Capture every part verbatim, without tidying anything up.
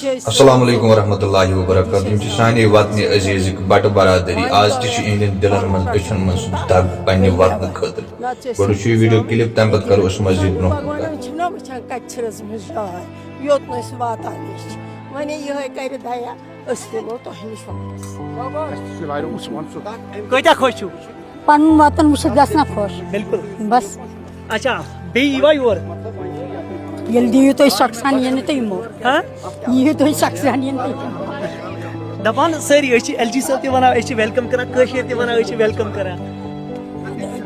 السلام علیکم ورحمۃ اللہ وبرکاتہ۔ یِم چھِ سانہِ وطنہِ عزیزٕکۍ بٹہٕ برادری۔ آز تہِ چھِ یِہنٛدٮ۪ن دِلن منٛز، أچھن منٛز سُہ دگ پننہِ وطنہٕ خٲطرٕ۔ گۄڈٕ وٕچھِو یہِ video clip، تَمہِ پتہٕ کرو أسۍ مزید برونٛہہ کُن کتھ۔ بھگوانن چھِنہ وٕچھان کتہِ چھِ رٔژمٕژ جاے، یوٚت نہٕ أسۍ واتان چھِ۔ وۄنۍ یِہوٚے کرِ دیا، أسۍ تہِ یِمو تۄہہِ نِش واپس۔ کۭتیٛاہ خۄش چھِو؟ پنُن وطن وٕچھِتھ گژھِ نہ خۄش۔ بِلکُل۔ بس۔ اچھا، بیٚیہِ یِوا یور؟ ییٚلہِ دِیِو تُہۍ سۄکسان، یِنہٕ تہٕ یِمو۔ ہاں؟ یِیِو تُہۍ سۄکسان، یِنہٕ تہٕ یِمو۔ دَپان سٲری، أسۍ چھِ ایل جی صٲب تہِ وَنان أسۍ چھِ welcome کَران، کٲشِر تہِ وَنان أسۍ چھِ welcome کَران۔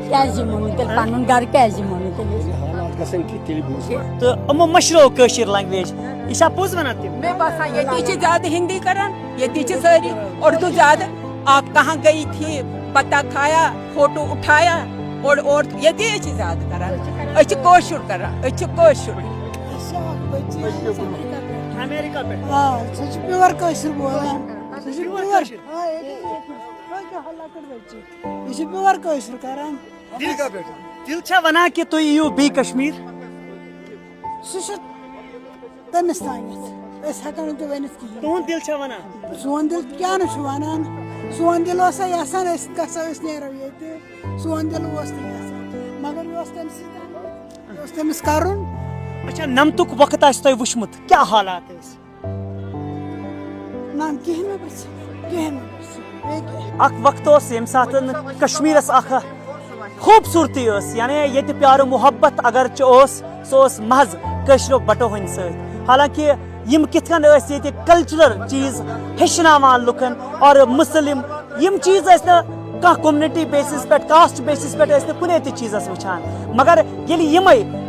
کیٛازِ یِمو نہٕ تیٚلہِ؟ پنُن گرٕ کیٛازِ یِمو نہٕ تیٚلہِ أسۍ؟ تہٕ یِمو مٔشرٲو کٲشِر language۔ یہِ چھا پوٚز وَنان تِم؟ مےٚ باسان ییٚتی چھِ زیادٕ ہِندی کران، ییٚتی چھِ سٲری اردو زیادٕ۔ آپ کہاں گئی تھی، پتہ کھایا، فوٹو اٹھایا، اور اور ییٚتی أسۍ چھِ زیادٕ کران۔ أسۍ چھِ کٲشُر کران، أسۍ چھِ کٲشُر۔ امیرکا پٮ۪ٹھ۔ آ، سُہ چھُ pure کٲشُر بولان۔ سُہ چھُ Pure pure۔ کٲشُر۔ آ، ییٚتہِ، ییٚتہِ، ییٚتہِ، یہِ چھُ pure کٲشُر کران۔ دِل چھا وَنان کہِ تُہۍ یِیِو بیٚیہِ کشمیٖر؟ سُہ چھُ تٔمِس تانٮ۪تھ۔ أسۍ ہٮ۪کو نہٕ تہِ ؤنِتھ کِہیٖنۍ۔ تُہُنٛد دِل چھا وَنان؟ سون دِل کیٛاہ نہٕ چھُ وَنان؟ سون دِل اوسا یَژھان أسۍ گژھو، أسۍ نیرو ییٚتہِ۔ سون دِل اوس نہٕ یَژھان۔ مگر یہِ اوس تٔمۍ سۭتۍ، یہِ اوس تٔمِس کَرُن۔ اچھا، نَمتُک وقت آسہِ تۄہہِ وٕچھمُت، کیٛاہ حالات ٲسۍ؟ نہ، کِہیٖنۍ نہٕ پرٛژھ، کِہیٖنۍ نہٕ پرٛژھ۔ بیٚیہِ کیٛاہ؟ اکھ وقت اوس ییٚمہِ ساتہٕ کشمیٖرس اکھ خوٗبصوٗرتی ٲس، یعنی ییٚتہِ پیارٕ محبت اگر تہِ اوس، سُہ اوس محض کٲشرو بٹو ہٕنٛدۍ سۭتۍ۔ حالانکہ یِم کِتھ کٔنۍ ٲسۍ ییٚتہِ cultural چیٖز ہیٚچھناوان لُکن، اور مُسلم یِم چیٖز ٲسۍ نہٕ کانٛہہ community basis پٮ۪ٹھ، caste basis پٮ۪ٹھ ٲسۍ نہٕ کُنے تہِ چیٖزس وٕچھان۔ مگر ییٚلہِ یِمے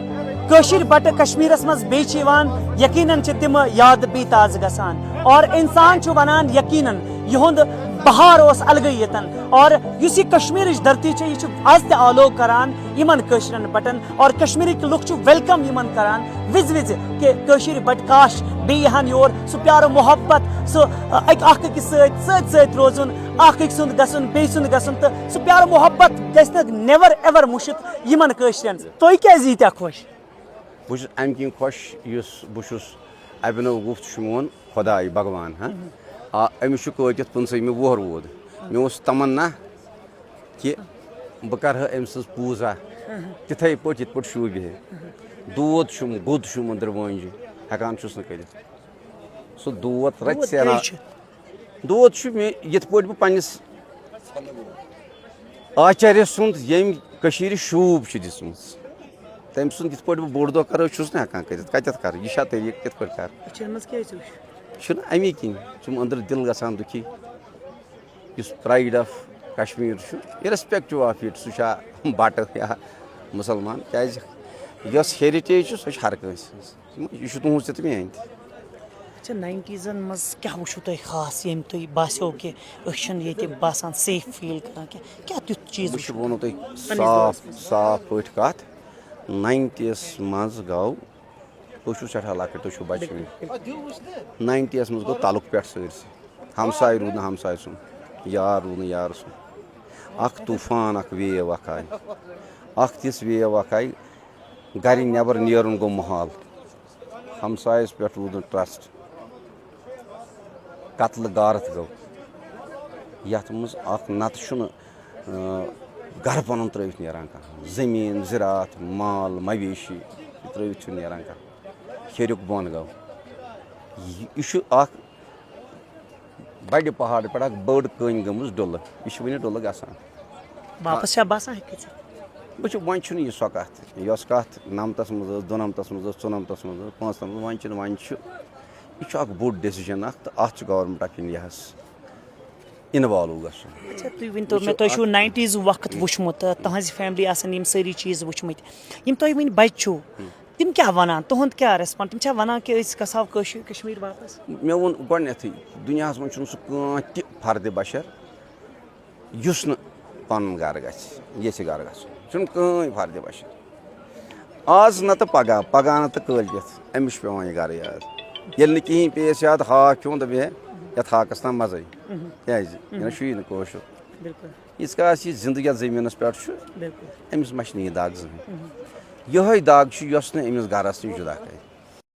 کٲشِر بٹہٕ کشمیٖرس منٛز بیٚیہِ چھِ یِوان، یقیناً چھِ تِم یاد بیٚیہِ تازٕ گژھان۔ اور انسان چھُ ونان یقیناً یِہُنٛد بہار اوس الگٕے ییٚتٮ۪ن۔ اور یُس یہِ کشمیٖرٕچ دھرتی چھِ، یہِ چھِ از تہِ آلو کران یِمن کٲشرٮ۪ن بٹن۔ اور کشمیٖرٕکۍ لُکھ چھِ welcome یِمن کران وِزِ وِزِ کہِ کٲشِر بٹہٕ کاش بیٚیہِ یِہن یور۔ سُہ پیارٕ محبت، سُہ اکہِ اکھ أکِس سۭتۍ سۭتۍ سۭتۍ روزُن، اکھ أکۍ سُنٛد گژھُن بیٚیہِ سُنٛد گژھُن، تہٕ سُہ پیارٕ محبت گژھِ نہٕ never ever مٔشِتھ یِمن کٲشرٮ۪ن۔ تُہۍ کیٛازِ ییٖتیٛاہ خۄش؟ بہٕ چھُس اَمہِ کِنۍ خۄش، یُس بہٕ چھُس ابنو گُپت چھُ میون خۄداے بھگوان۔ ہا، آ، أمِس چھُ کٲتِتھ پٕنٛژٕہمہِ وُہُر وُہُد۔ مےٚ اوس تمنا کہِ بہٕ کَرٕ ہا أمۍ سٕنٛز پوٗزا تِتھَے پٲٹھۍ، یِتھ پٲٹھۍ شوٗبہِ ہے۔ دود چھُم، گوٚد چھُم أنٛدرٕ وٲنٛجہِ، ہٮ۪کان چھُس نہٕ کٔرِتھ۔ سُہ دود رَژِ دود سینا۔ کیٛازِ چھُ؟ دود چھُ مےٚ یِتھ پٲٹھۍ بہٕ پنٛنِس آچارِ سُنٛد، ییٚمۍ کٔشیٖرِ شوٗب چھِ دِژمٕژ، تٔمۍ سُنٛد یِتھ پٲٹھۍ بہٕ بوٚڑ دۄہ کَرٕ، چھُس نہٕ ہٮ۪کان کٔرِتھ۔ کَتٮ۪تھ کَرٕ؟ یہِ چھا طریٖقہٕ؟ کِتھ پٲٹھۍ کَرٕ؟ أچھَن منٛز کیٛازِ وٕچھ؟ چھُنہٕ اَمی کِنۍ چھُم أنٛدرٕ دِل گژھان دُکھی۔ یُس pride of Kashmir چھُ، irrespective of it، سُہ چھا بَٹہٕ یا مُسلمان، کیٛازِ یۄس heritage چھِ، سۄ چھِ ہر کٲنٛسہِ ہٕنٛز۔ یہِ چھُ تُہُنٛز تہِ تہٕ میٛٲنۍ تہِ۔ اچھا، ناینٹیٖزَن منٛز کیٛاہ وٕچھِو تۄہہِ خاص، ییٚمہِ تُہۍ باسیو کہِ أسۍ چھِنہٕ ییٚتہِ باسان safe feel کران کینٛہہ؟ کیٛاہ تیُتھ چیٖز بہٕ وٕچھِو؟ چھُس وَنو تۄہہِ صاف صاف پٲٹھۍ کَتھ، ناینٹیٖز منٛز گوٚو، تُہۍ چھِو سٮ۪ٹھاہ لۄکٕٹۍ، تُہۍ چھِو بَچہٕ وٕنہِ۔ ناینٹیٖیَس منٛز گوٚو تَلُک پٮ۪ٹھ سٲرسٕے۔ ہمساے روٗد نہٕ ہمساے سُنٛد، یار روٗد نہٕ یار سُنٛد۔ اَکھ طوٗفان، اَکھ wave اَکھ آیہِ۔ اَکھ تِژھ wave اَکھ آیہِ، گَرِ نٮ۪بر نیرُن گوٚو محال۔ ہمسایَس پٮ۪ٹھ روٗد نہٕ trust۔ قتلہٕ غارت گوٚو، یَتھ منٛز اَکھ نَتہٕ چھُنہٕ، آ، گَرٕ پَنُن ترٛٲوِتھ نیران کانٛہہ۔ زٔمیٖن، زِراعت، مال، مویشی، یہِ ترٛٲوِتھ چھُنہٕ نیران کانٛہہ۔ ہیٚریُک بۄن گوٚو۔ یہِ، یہِ چھُ اَکھ بَڑِ پہاڑٕ پٮ۪ٹھ اَکھ بٔڑ کٔنۍ گٔمٕژ ڈُلہٕ۔ یہِ چھِ وٕنہِ ڈُلہٕ گژھان۔ واپس چھا باسان ہیٚکہِ ژٕ؟ وٕچھِو، وۄنۍ چھُنہٕ یہِ سۄ کَتھ، یۄس کَتھ نَمتَس منٛز ٲس، دُنَمتَس منٛز ٲس، ژُنَمتَس منٛز ٲس، پانٛژتَس منٛز، وۄنۍ چھِنہٕ، وۄنۍ چھُ، یہِ چھُ اَکھ بوٚڑ decision اَکھ، تہٕ اَتھ چھُ Government of Indiaہَس involve گژھُن۔ اچھا، تُہۍ ؤنۍ تو مےٚ، تۄہہِ چھُو ناینٹیٖز وقت وٕچھمُت، تہٕ تُہٕنٛزِ family آسَن یِم سٲری چیٖز وٕچھمٕتۍ، یِم تۄہہِ وٕنہِ بَچہِ چھُو، تِم کیٛاہ وَنان؟ تُہُنٛد کیٛاہ response؟ تِم چھا وَنان کہِ أسۍ گژھو کٲشِر کشمیٖر واپس؟ مےٚ ووٚن گۄڈٕنٮ۪تھٕے، دُنیاہَس منٛز چھُنہٕ سُہ کانٛہہ تہِ فرد بشر یُس نہٕ پَنُن گَرٕ گژھِ، ییٚژھِ گَرٕ گژھُن۔ چھُنہٕ کٕہٕنۍ فرد بشر۔ آز نَتہٕ پَگاہ، پَگاہ نَتہٕ کٲلۍکٮ۪تھ، أمِس چھُ پٮ۪وان یہِ گَرٕ یاد۔ ییٚلہِ نہٕ کِہیٖنۍ پیٚیَس یاد، ہاکھ کھیوٚن، دَپہِ ہے، یَتھ ہاکَس تام مَزَے۔ کیٛازِ؟ یہِ نہ چھُیی نہٕ کٲشُر۔ بِلکُل۔ ییٖتِس کالَس یہِ زِندٕ یَتھ زٔمیٖنَس پٮ۪ٹھ چھُ، بِلکُل۔ أمِس ما چھِ نہٕ یہِ دَگ زٕہٕنۍ۔ یِہوٚے دَگ چھِ، یۄس نہٕ أمِس گَرَس نِش جُدا کَرِ۔